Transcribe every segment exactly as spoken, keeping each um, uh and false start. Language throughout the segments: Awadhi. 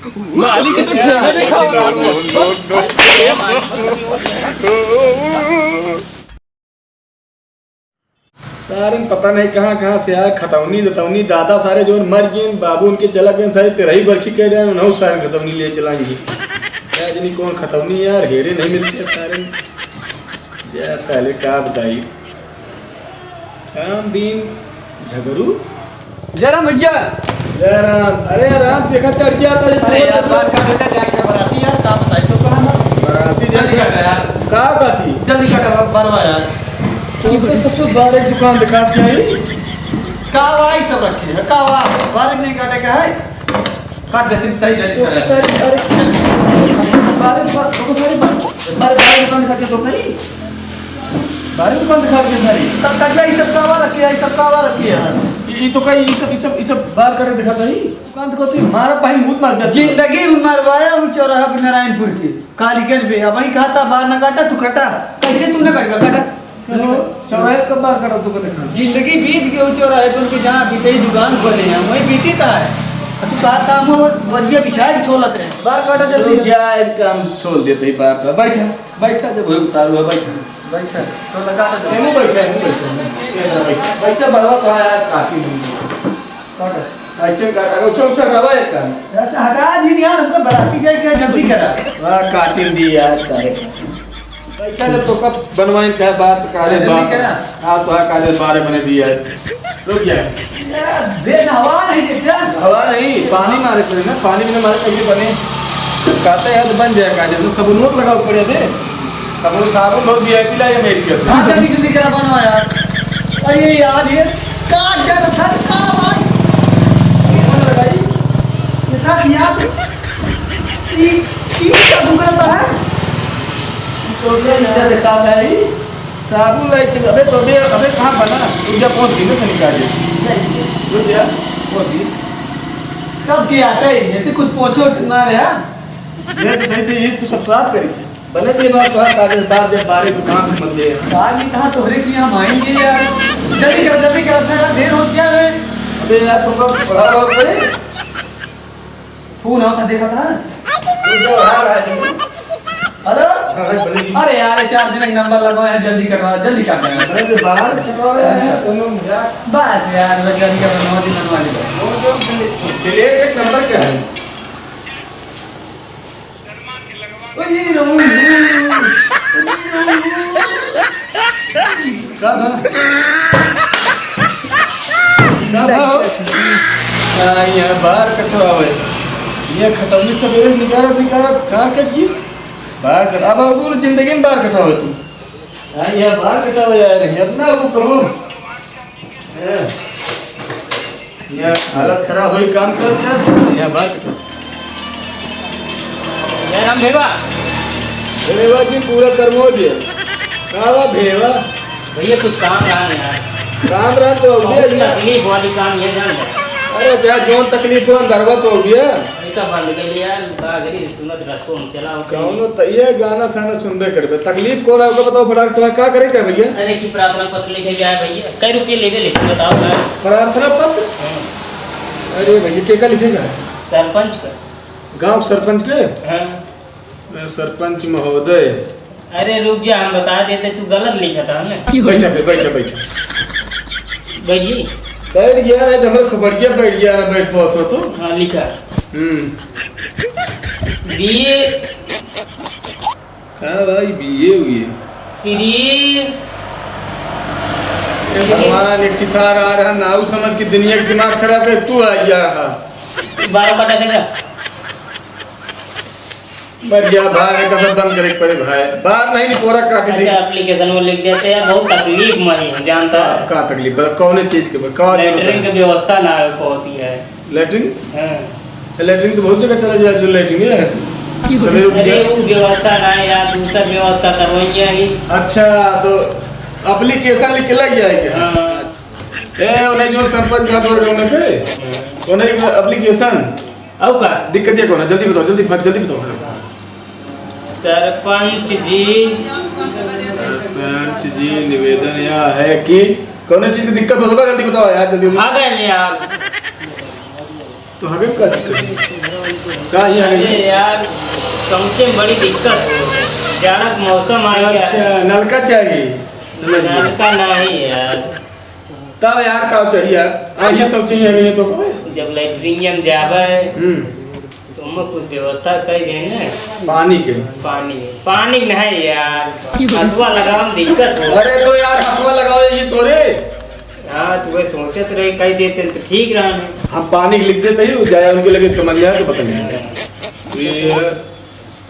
मालिक तो ध्यान नहीं खाओ। सारे पता नहीं कहाँ कहाँ से आए, खतौनी जतौनी, दादा सारे जोन मर गए, बाबू उनके चला गए, सारे तेरही बरखी कह रहे हैं, उन्हों सारे खतौनी ले चलाएंगे। क्या जनी कौन खतौनी यार, हेरे नहीं मिलते सारे। यार साले का बताई, राम दीन झगरू। जय राम भैया। जय राम। अरे राम, देखा चढ़ गया था ये अरे यार, चोर। बार का बेटा जाके बराती यार, का बताई तो कहाँ ना? बराती जल्दी जाके काटा यार। का बाती? जल्दी काटा बा-, बारवा यार। तो सबसे बाहर एक दुकान दिखा दिया है। का भाई सब रखे है, का वा-, बाहर नहीं काटे का है? काट दे, तई जल्दी तो काटा। सारी, सारी, बाहर दुकान, तो सारी बाहर, बाहर, बाहर दुकान दिखा के तो कहीं। बाहर दुकान दिखा के सारी। का-, काट दे, ये सब का वा रखे है, ये सब का वा रखे है? ये, ये तो कहीं, ये सब, ये सब, ये सब बाहर करके दिखाता ही। दुकान तो कहती, मारा पाही, मुंह मार दिया। जिंदगी में मरवाया हूँ चौराहा पे नारायणपुर के, कालीगंज पे। अब वही कहता, बार ना काटा, तू काटा। कैसे तू ना काटेगा, काटा? तो चौराहे कब बार काटा, तू को देखा? जिंदगी बीत गई हूँ चौराहे पे, उनकी जहाँ पिसई दुकान खोले हैं, वही बीती का है। अब तू कहा काम हो, बरिया बिछाए के छोलत है। बार काटा जल्दी। तो क्या एक काम छोड़ देते ही बार का। बैठा, बैठा, जब वही उतारू है, बैठा। बैठा। तो लगा तो एमू बैठा, एमू बैठा। ये ना बैठा। बैठा, बरवा तो आया, काफी नहीं। काटा। ऐसे काटा, उछल, उछल रहा है काम। अच्छा, हटा जी यार, हमको बराती जाए क्या, जल्दी करा। हाँ, काटिन दी यार, काहे। बैठा, जब तो कब बनवाइन का बात, काले जल्दी बात। करा। हाँ, तो हाँ, काले बारे बने दी यार। रुक जा। यार, बे, हवा नहीं देता। हवा नहीं, पानी मारे पड़े ना, पानी में मारे कैसे बने? जब कहते हैं तो बन जाए काजल, तो सबून मत लगाओ पड़े बे। सबून साबुन बहुत वीआईपी ला ये मेरी के। हाँ, जल्दी, जल्दी करा बनवा यार। अरे यार, ये का क्या था, का भाई? ये कौन लगाई? ये था यार। ये, ये क्या दुख रहता है? तो ये इधर देखा था ये। साबुन लाई के, अबे तो अबे, अबे कहाँ बना? तू जा पहुँच गई ना, तनी काजे। रुक जा, पहुँच गई। कब किया था ये? ये तो कुछ पोछो उछो ना रहा। ये तो सही से ये तू सब साफ करी। बने के बाद कहाँ काजे बार जब बारे दुकान से मत दे। बार नहीं कहा तोहरे की हम आएंगे यार। जल्दी कर, जल्दी कर, अच्छा यार, देर हो गया है। अबे यार, तुमको पढ़ा रहा हो करे? फोन आवत है, देखा था? तू जो आ रहा है, तू। हेलो? हाँ, भाई, बोलिए। अरे यार, ये चार जने का नंबर लगवा है, जल्दी करवा, जल्दी कर देना। अरे, जो बाहर करवा रहे हैं, दोनों मजाक। बस यार, बस जल्दी कर, बनवा दे, बनवा दे। वो जो बिल-, बिलेट एक नंबर का है। अरे राम, अरे राम। का बा? का बा हो? आ, यहाँ बार कटवावे। ये खतौनी सबेरे से निकारत, निकारत, कार कट गई। बार कट-, अब और बोल, जिंदगी में बार कटवावे तू। आ, यहाँ बार कटवावे आए रहे, अपना वो करो। हैं? ये हालत खराब होई, काम करत करत, ये बात। जय राम भेवा। भेवा जी, पूरा करमो दिए। का बा भेवा? भैया, कुछ काम रहा ना यार। काम रहा तो बहुत भैया। तकलीफ वाली काम ये जान लो। अरे, चाहे जौन तकलीफ हो, अंदरवा तो भैया। ऐसा बंद कर लिया, का करी, सुनत रस्तो में चला हो कहीं। कौनो त-, ये गाना साना सुनबे करबे। तकलीफ कौन है, ओका बताओ फटाक, तुम्हें का करे के है भैया? अरे, की प्रार्थना पत्र लेके जाए भैया। कै रुपये लेबे, लेकिन बताओ ना। प्रार्थना पत्र? हाँ। अरे भैया, के का लिखेगा? सरपंच का। गांव सरपंच के? हाँ। सरपंच महोदय। अरे रुक जा, हम बता देते, तू गलत लिखा था हमें। बैठा बे, बैठा, बैठा। बैठ जी। बैठ गया है, तो हमारे खोपड़िया बैठ गया है, बैठ पहुंच हो तो। हाँ, लिखा। हम्म। बीए। हाँ भाई, बीए हुई है। प्रिय। ए भगवान, एक ठे सार आ रहा, नाऊ समझ के दुनिया के दिमाग खराब है, तू आ गया है। बारह काटा देगा। मर गया भाई, कसम बंद करे के पड़े भाई। बार नहीं, निपोरा काट दी। अच्छा, एप्लीकेशन वो लिख देते हैं, बहुत तकलीफ में है, जानता है। का तकलीफ? बता, कौन चीज के? का जरूरत है? लैट्रिन की व्यवस्था ना हो पाती है। लैट्रिन? हाँ। लैट्रिन तो बहुत जगह चला जाए, जो लैट्रिन है। चले रुक अरे, गया। वो व्यवस्था ना है यार, दूसरा व्यवस्था करवाइए ही। अच्छा, तो एप्लीकेशन लिख के लग जाएगा। हाँ। ए, उन्हें जो सरपंच का बोल रहे हैं, उन्हें के? उन्हें एप्लीकेशन। अब का? दिक्कत ये कौन है? जल्दी बताओ, जल्दी, फट, जल्दी बताओ। सरपंच जी। सरपंच जी, निवेदन यह है कि कौन चीज की दिक्कत हो तो जल्दी बताओ यार, जल्दी, जल्दी। आ गए ले यार। तो हगे का दिक्कत है? का ही हगे? अरे यार, शौचे में बड़ी दिक्कत हो। जाड़ा का मौसम आ गया है। अच्छा, नलका चाहिए? समझ गया। नलका नहीं यार। तब यार का चाहिए यार? आ, ये सब चाहिए हमें तो। जब लैट्रिन में जावे, हम्म। तो हमें कुछ व्यवस्था कर देना। पानी के? पानी, पानी नहीं यार, हथवा लगावे में दिक्कत हो। अरे तो यार हथवा लगावे ये तोरे। हाँ, तो वह सोचत रहे, कह देते तो ठीक रहा नहीं। हम पानी लिख देते ही, वो जाए उनके लगे समझ जाए तो पता नहीं। ये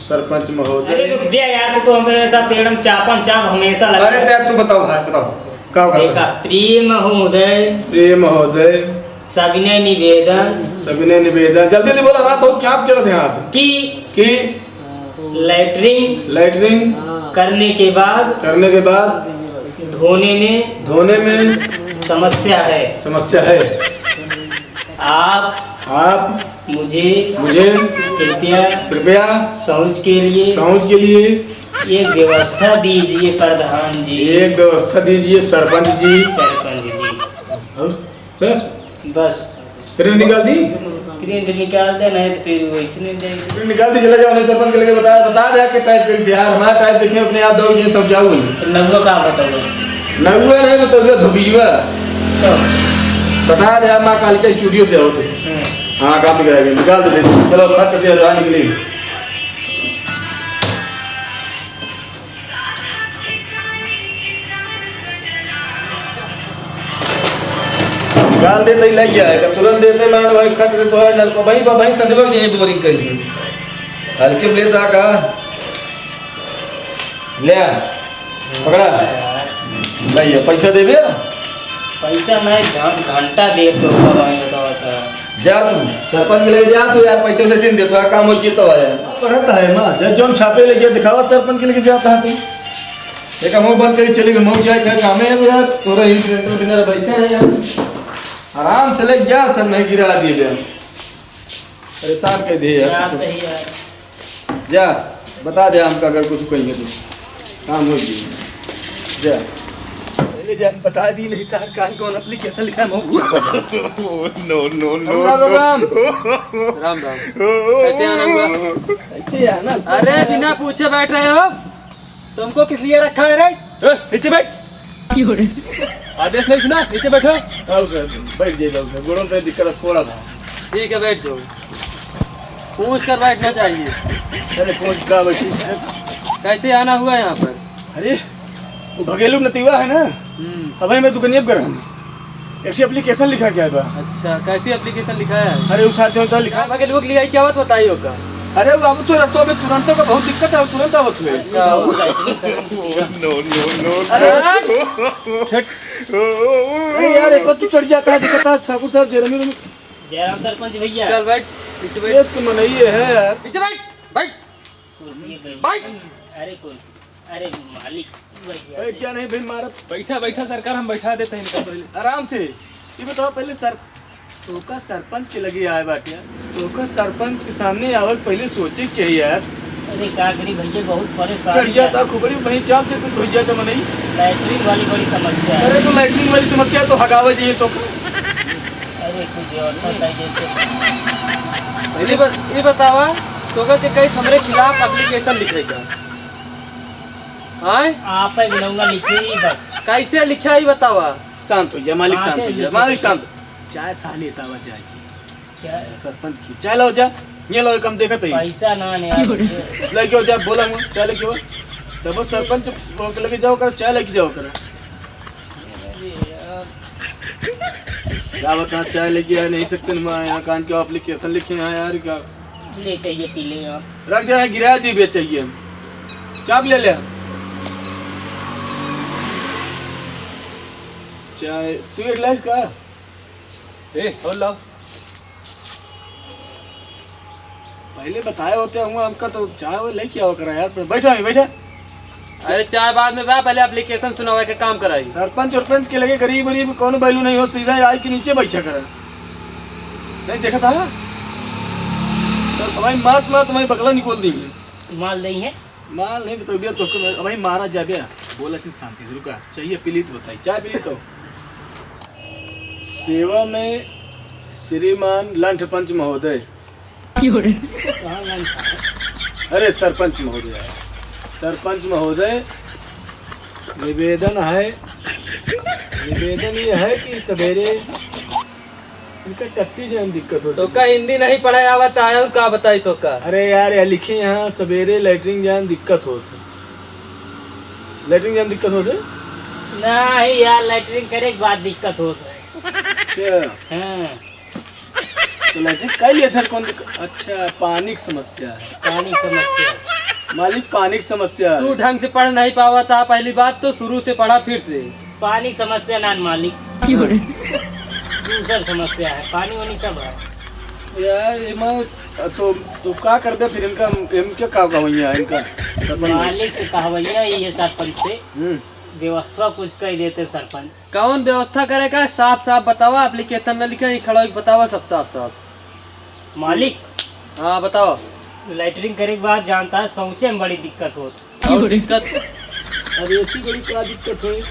सरपंच महोदय। अरे रुक जा यार, तू तो हमेशा पेड़म चापन चाप हमेशा लगा। अरे तै तू बताओ भाई, बताओ। का, का, देखा, का? प्रिय महोदय। प्रिय महोदय। सविनय निवेदन। सविनय निवेदन। जल्दी, जल्दी बोला, बात बहुत चाप चलत है आज। कि कि लैट्रिन लैट्रिन करने के बाद करने के बाद धोने में धोने में समस्या है। समस्या है। आप आप मुझे मुझे कृपया कृपया शौच के लिए शौच के लिए एक व्यवस्था दीजिए प्रधान जी। एक व्यवस्था दीजिए सरपंच जी। सरपंच जी। और बस। बस। प्रिंट निकाल दी? प्रिंट निकाल दे, नहीं तो फिर वैसे नहीं देंगे। प्रिंट निकाल दी, चला जाओ, उन्हें सरपंच के लगे बता, बता दे कि टाइप कर से यार, हमारा टाइप देखिए अपने आप दौड़ गए, सब जाओ। तो नगुआ का बताओ? नगुआ नहीं बताओ, धोबिया। तो? बता दे यार, माँ कालिका स्टूडियो से आओ थे। हम्म। हाँ, काम निकाल दे, निकाल दे, चलो, फट से बाहर निकली। गाल देते ही लग गया है, तुरंत देते मान भाई खट से तो है, नलका वहीं पर, वहीं सजवर यहीं बोरिंग कर दी। हल्के में लेता का? ले आ, पकड़ा। ले ये पैसा देबे? पैसा नहीं, घं-, घंटा दे तो का भाई बताओ तो। जा तू, सरपंच के लगे जा तू यार, पैसे वैसे दिन देता, काम हो गया तो आया। पढ़ता है माँ, जब जौन छापे लगे दिखावा सरपंच के लगे जाता है तू। एक हम बंद करी चली गई, मऊ जाए क्या काम है यार, तोरा ही ट्रैक्टर बिना बैठे हैं यार। आराम से ले जा, सब नहीं गिरा दिए बे। परेशान कर दिए यार। क्या कही यार? जा, बता दे हमका अगर कुछ कहिए तो। काम हो गई। जा। पहले जा, बता दी नहीं साहब, कौन कौन एप्लीकेशन लिखा है मऊ। No, no, no, राम, राम। राम, राम। कैसे आना हुआ? कैसे आना? अरे, बिना पूछे बैठ रहे हो? तुमको किस लिए रखा है रे? ए, नीचे बैठ। क्यों रे? आदेश नहीं सुना? नीचे बैठो। आओ सर, बैठ जाइए, आओ सर। गोड़ों पे दिक्कत है थोड़ा सा। ठीक है, बैठ जाओ। पूछ कर बैठना चाहिए। अरे, पूछ का बैठी सर? कैसे आना हुआ यहाँ पर? अरे, वो भगेलू नतीवा है ना? हम्म। अबे मैं दुकनिया पर हूँ। एक ठे एप्लीकेशन लिखा क्या बा? अच्छा, कैसी एप्लीकेशन लिखा है? अरे, उस साथ जो लिखा। भगेलू के लिए आई क्या बात बताई होगा? अरे, वो अब तो रस्तों में तुरंत का बहुत दिक्कत है, तुरंत आवत हुए। अच्छा, वो No, no, no, no। अरे, हट। छट। अरे यार, एक बार तू चढ़ जाता है, दिक्कत है, ठाकुर साहब, जेरमी में। जयराम सरपंच भैया। चल बैठ, पीछे बैठ। देश के मनई है यार। पीछे बैठ, बैठ। कुर्सी पे बैठ। अरे कुर्सी, अरे मालिक, बैठ जा। बैठ जा, नहीं भाई, मारत। बैठा, बैठा सरकार, हम बैठा देते हैं इनका पहले। आराम से। ये बताओ पहले सर, तोका सरपंच के लगे आए बाटे, तोका सरपंच के सामने आवे के पहले सोचे के यार। अरे का करी भैया, बहुत परेशान चढ़ है। जाता, खुबड़ी वहीं चाप देते, धोई जाता मनई। लैट्रिन वाली बड़ी समस्या है। अरे तो लैट्रिन वाली समस्या तो हगावे जाइए तो। अरे कुछ व्यवस्था कर देते। ये ब-, ये बतावा, तोका के कई हमरे खिलाफ एप्लीकेशन लिखे का? हाँ? आप ही बिनौला लिखे ही बस। कैसे लिखा ही बतावा? शांत हो जा, मालिक, हाँ, शांत हो जा, लिखे मालिक, लिखे। शांत। चाय साह लेता हुआ जाए। चाय? सरपंच की चाय लाओ जा, ये लाओ, एक हम देखत ही। पैसा ना ने यार। लेके आओ जा, बोला हूँ, चाय लेके आओ। जब वो सरपंच के लगे जाओ कर, चाय लेके जाओ कर। क्या बता, चाय लेके आए नहीं सकते ना, यहाँ कान के एप्लीकेशन लिखे हैं यार, क्या? ले चाहिए, पी ले आप। रख दे, गिरा दी बे, चाहिए। चाप ले ले। चाय, तू एक गिलास का? ए, और लाओ। पहले बताए होते हम, हमका तो चाय वो लेके आओ करा यार, पर बैठा है, बैठा। अरे चाय बाद में बा, पहले एप्लीकेशन सुनावे के काम कराई। सरपंच उरपंच के लगे गरीब वरीब कौन value नहीं हो, सीधा आई के नीचे बैठा करा। नहीं देखा था? तो भाई मात मात भाई बकला निकाल देंगे। माल नहीं है। माल नहीं तो भैया तो भाई मारा जा गया। बोला कि शांति से रुका, चाहिए पीली तो बताई, चाय पीली तो। सेवा में श्रीमान लंठ पंच महोदय। अरे सरपंच महोदय, सरपंच महोदय, निवेदन है, निवेदन ये है कि सवेरे इनका टट्टी जान दिक्कत होती। तोका हिंदी नहीं पढ़े आवत है, और का बताई तोका? अरे यार, यह लिखे यहाँ सवेरे लैट्रिन जान दिक्कत होत है। लैट्रिन जान दिक्कत होत है? नहीं यार, लैट्रिन करे के बाद दिक्कत होत है। अच्छा। हाँ। तो लैट्रिन कर लिया था, कौन दिक्कत? अच्छा, पानी की समस्या है। पानी की समस्या। मालिक, पानी की समस्या है। तू ढंग से पढ़ नहीं पावा था, पहली बात तो शुरू से पढ़ा फिर से। पानी समस्या ना मालिक। क्यों रे? दूसर समस्या है, पानी वानी सब है। यार, ये मैं, तो, तो का करबे फिर इनका, इनके का कहवैया है इनका? सरपंच। मालिक से कहवैया ये सरपंच से। हम्म। व्यवस्था कुछ कर देते सरपंच। कौन व्यवस्था करे का? साफ साफ बतावा, application ना लिखे, ये खड़ा होके बतावा सब साफ साफ। मालिक। हाँ, बताओ। लैट्रिन करे के बाद जानता है, शौचे में बड़ी दिक्कत होत। और दिक्कत? अब एसी बड़ी का दिक्कत होई?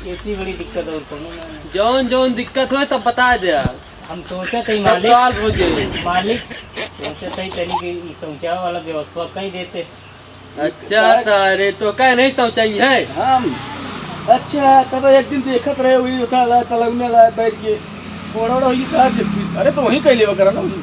एसी बड़ी दिक्कत और कोनो ना है। जौन जौन दिक्कत होई, सब बता दे यार। हम सोचत हई सब मालिक, solve हो जाई। मालिक, सोचत हई तनी के ई शौचालय वाला व्यवस्था कर देते। अच्छा, सारे तो का नहीं शौचाई है? हम? अच्छा, तब एक दिन देखत रहे, वही उठा ला, तलौने ला, बैठ के। कोड़ा ओड़ा होई का छे? अरे, तो वहीं कह लेवा करा ना, वहीं।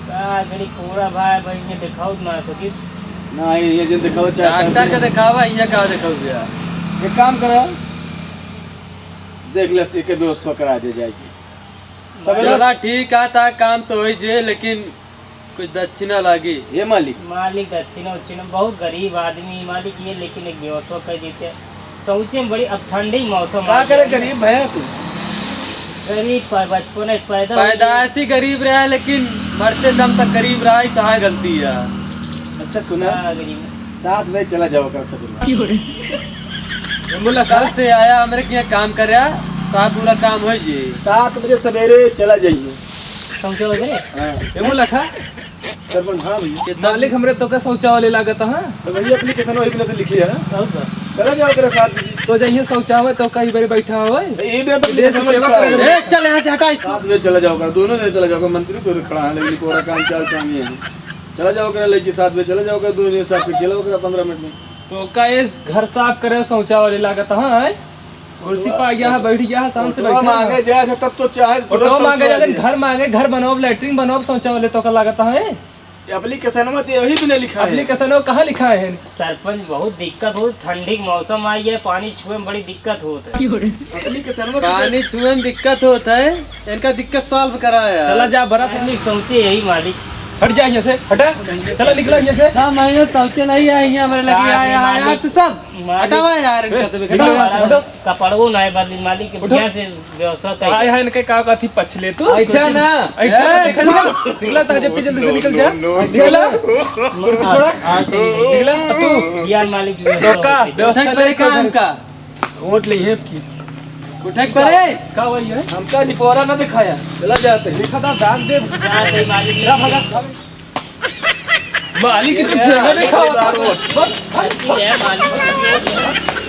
का करी, कोड़ा भाई, भाई, ये दिखाओ ना सकी। ना, ये, ये जो दिखाओ, चाहे डॉक्टर के दिखावा, ये का दिखाओ भैया? एक काम करा, देख ले, एक व्यवस्था करा दे जाएगी। सब चला, ठीक है, ता काम तो होई जे, लेकिन कुछ दक्षिणा लागी। ये मालिक। मालिक, दक्षिणा उक्षिणा, बहुत गरीब आदमी मालिक, ये लेकिन एक व्यवस्था कर देते। शौचे में बड़ी, अब ठंडी मौसम का आ करे गया। गरीब भैया तू? गरीब पर बचपन से पैदा हुए। पैदाइशी गरीब रहा, लेकिन मरते दम तक गरीब रहा ही, तो है गलती है। अच्छा सुना, हाँ, गरीब। सात बजे चला जाओ कर सवेरे। क्यों रे? ये मुलाकात कल से आया, हमरे के यहाँ काम कर रहा, तो आप पूरा काम हो जी। सात बजे सवेरे चला जाइए। शौचा वगैरह? हाँ। ये मुलाकात? सरपंच, हाँ भैया। मालिक, हमरे तोका शौचालय लागत, हाँ? तो भैया, application वही पे तो लिखी है। और का? चला जाओ, तेरे साथ भी। तो जाइए शौचालय, तो कहीं बारी बैठा हो। ये भी तो देश application में सेवा लिखा है। करे। ए, चल यहाँ से, हटा इसको। साथ में चला जाओ कर, दोनों जने चला जाओ कर, मंत्री तो खड़ा है, लेकिन पूरा काम चाल काम ये है। चला जाओ कर, लेके साथ में चला जाओ कर, दोनों जने साथ में खेला कर पन्द्रह मिनट में। तो का ये घर साफ करे, शौचालय लागत, हाँ? कुर्सी पा गया है, बैठ गया है, शांत से फोटो बैठा है। मांगे जाए से तब तो चाहे फोटो तुरंत मांगे शौचालय जाए, दे। घर मांगे, घर बनाओ, लैट्रिन बनाओ, शौचालय तो का लागत है। ये application में तो यही भी नहीं लिखा है। Application में कहाँ लिखा है? सरपंच, बहुत दिक्कत होत, ठंडी के मौसम आई है, पानी छुए में बड़ी दिक्कत होत है। Application में तो पानी छुए में दिक्कत होत है, इनका दिक्कत solve कराया। चला जा, बड़ा मालिक, शौचे यही मालिक। हट जा यहाँ से, हटा। चला निकला यहाँ से। छह महीने शौचे नहीं आए, यहाँ हमारे लगे आया, आया, आया, तू सब। मालिक। हटावा यार इनका, तो निकला, हटाओ। कपड़वो ना है बदली मालिक, उठो। बढ़िया से व्यवस्था कर। आए हैं इनके का कथी पछले तू? अच्छा ना। ऐसा ए, देखा ना। निकला, निकला, ताजे पे जल्दी से निकल जा। No, no, no। निकला। कुर्सी छोड़ा। हाँ, ठीक है। निकला, अब तू। यार मालिक, तो का व्यवस्था उठक परे नहीं काम कर। का? वोट ली है आपकी। उठक परे। का वही है? हमका निपोरा ना दिखाया। चला जाते हैं। देखा था, दाग दे। जाते हैं मालिक। जा भागा। मालिक की तो ये घेरा आगे देखा के होता। बार वो। बस, बस, गलती है, मालिक की।